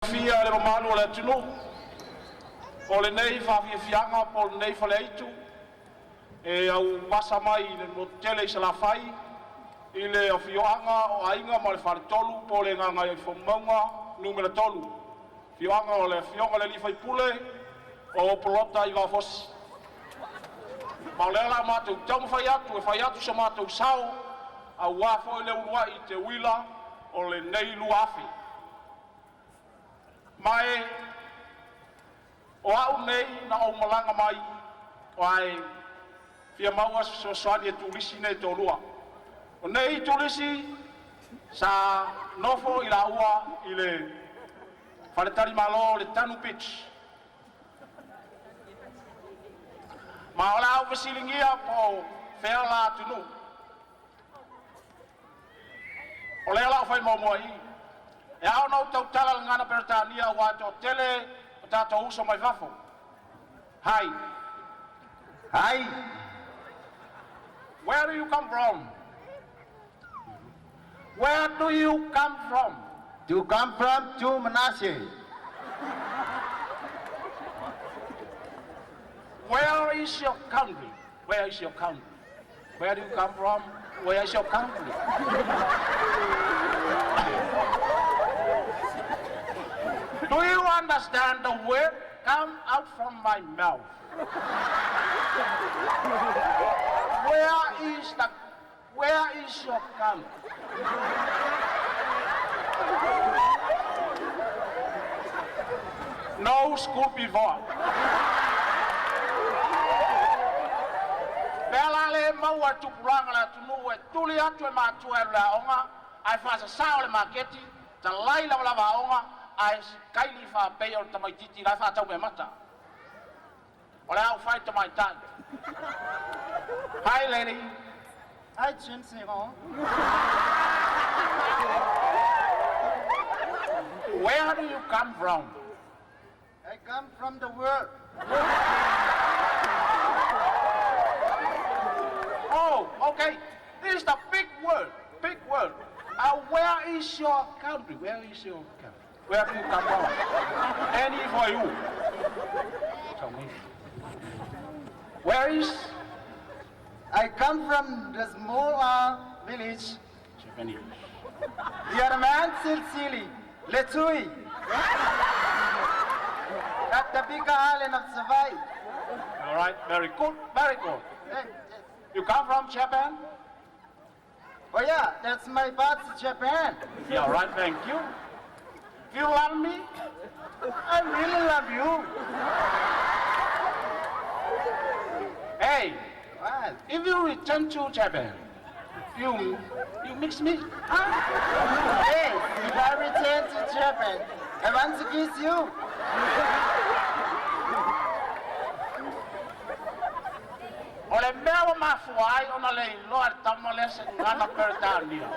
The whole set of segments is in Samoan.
Fia le mamalu o le atunuu o lenei faafiafiaga po o lenei faleaitu e auvasa mai i le motu tele i Salafai i le afioaga o Aiga ma le Faletolu po o le Gagaifomauga Nu.3, afioaga o le Afioga i le Sui Usufono o Bolota Iva Fosi. Ma o lea o le a matou taumafai atu e fai atu so matou sao aua foi le uluai teuila o lenei 2000. Ma e o au nei na ou malaga mai aua e fia maua se fesoasoani e turisi nei e toalua. O nei turisi sa nofo ilaua i le faletalimalo o le Tanu Beach. Ma o le a ou fesiligia po o fea la atunuu. O lea o le a ou fai muamua i i. E ao ona ou tautala i le gagana Peretania aua e toatele o tatou uso mai fafo. Hi, Hi, where do you come from? Where do you come from? To come from to Manasseh. Where is your country? Where is your country? Where do you come from? Where is your country? Do you understand the word come out from my mouth? Where is your country? No school before. Lea la le maua e tupulaga o le atunuu e tuli atu e matua e alu i le aoga ae faasasao i le maketi, talai lavalava aoga ae kaili faapei o le tamaitiiti la e faatau meamata. O le a ou fai tamaitai. Hi, lady. Hi, James Hong. Where do you come from? I come from the world. Oh, okay. This is the big word. Big word. Where is your country? Where is your country? Where do you come from? Any for you. Tell me. Where is I come from the small village, Japanese? The other man Silsili, Letui, at the big island of Savai. All right, very good, very good. Hey, yes. You come from Japan? Oh yeah, that's my birth, Japan. Yeah, all right, thank you. You love me? I really love you. Hey, What? If you return to Japan, you mix me, huh? Hey, if I return to Japan, I want to kiss you. O le mea ua mafua ai ona le iloa e le tama lea se gagana Peretania.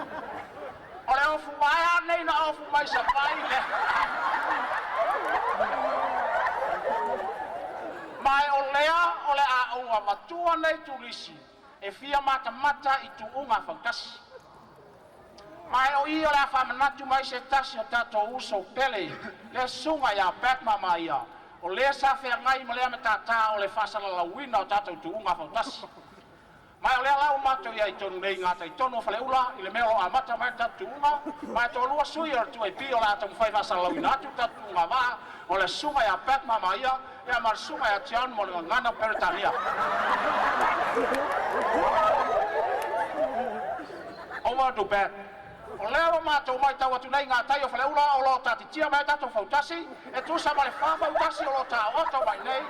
O le ofu vaea nei na ofu mai Savaii le. Ma o lea o le a ou avatua nei turisi e fia matamata i tuuga fautasi. Ma o i o le a faamanatu mai se tasi o tatou uso pele, le susuga ia Pat Mamaia, o lea sa feagai ma lea matatā o le faasalalauina o tatou tuuga fautasi. Ma o lea la ua matou iai tonu nei gatai tonu o Faleula i le mea o lo o amata mai le tatou tuuga, ma e toalua sui o le 2AP o le a taumafai faasalalauina atu le tatou tuuga vaa, o le susuga ia Pat Mamaia ia ma le susuga ia John mo le gagana Peretania. Over to Pat. O lea ua matou matau atu nei i gatai o Faleula o lo o taatitia mai ai tatou fautasi e tusa ma le fa fautasi o lo o taoto mai nei,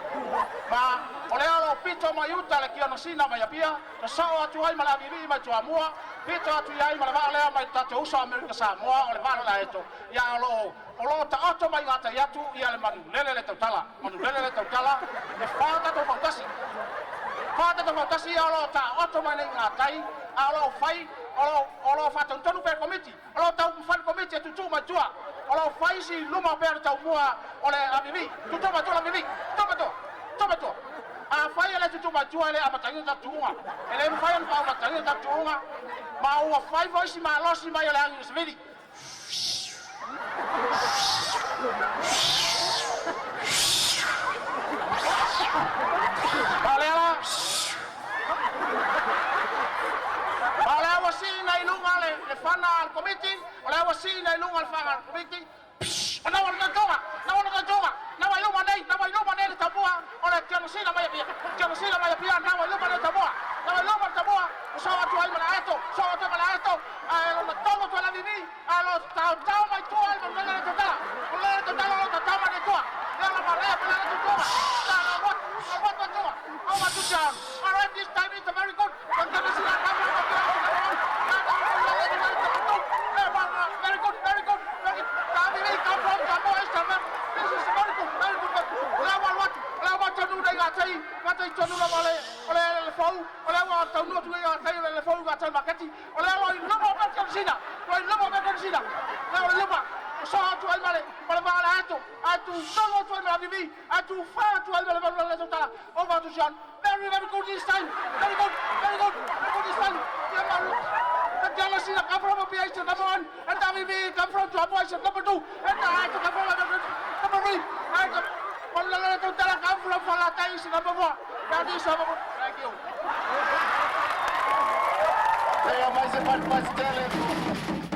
ma o lea o lo o pito mai uta le Kionosina mai Apia, sosoo atu ai ma le aviivii mai Toamua, pito atu i ai ma le vaa lea mai tatou uso Amerika Samoa o le vaa o le Aeto, ia o lo o taoto mai gatai atu ia le manulele le tautala, manulele le tautala, e fa tatou fautasi. Fa tatou fautasi ia o lo o taoto mai nei gatai, a o lo o fai, o lo o faatonutonu pe komiti, o lo o taumafai le komiti e tutu mai tua, o lo o fai si luma pea le taumua o le avivi, tutu mai tua le avivi, tutu mai tua, tutu mai tua. A fai e le tutu mai tua e le amataina tatou tuuga, e le mafai ona faaamataina tatou tuuga, ma ua fai foi si malosi mai o le agi o le savili. Ma o lea la, ma o lea ua siina i luga le fana a le Komiti, o lea ua siina i luga le fana a le Komiti. O naua le tautoga, naua le tautoga, naua i luma nei, naua i luma nei le taumua o le Tiamasina mai Apia, Tiamasina mai Apia, naua i luma nei le taumua, naua i luma le taumua, o so atu ai ma le aeto, so atu ai ma le aeto, ae lona togo atu ai le vivi, ae lo taotao mai tua i le manulele le tautala, manulele le tautala o lo taotao mai le tua, ia la marea pa le tautoga, la la what, la what what tua, over to John. All right, this time it's very good. Very good, very good, very good. Come from Samoa is This is very good, very good. O lea ua alu atu, o lea ua taunuu nei gatai, gatai tonu lava o le fou, o lea ua taunuu atu nei gatai o le fou gatai maketi, o lea ua i luma o Mete Sina, ua i luma o Mete Sina, lea ua i luma, o so atu ai ma le vaala ato, atu tonu atu ai ma la vivi, atu fa atu ai ma le valu le tautala, over to John. Very, very good this time. Very good, very good, very good this time. The jealousy that come from Apia is number one, and the VV come from Samoa is number two, and the Aito come from number three, and the Manulele Tautala come from Falelatai is number four. That is number four. Thank you. Ia mai se fatu.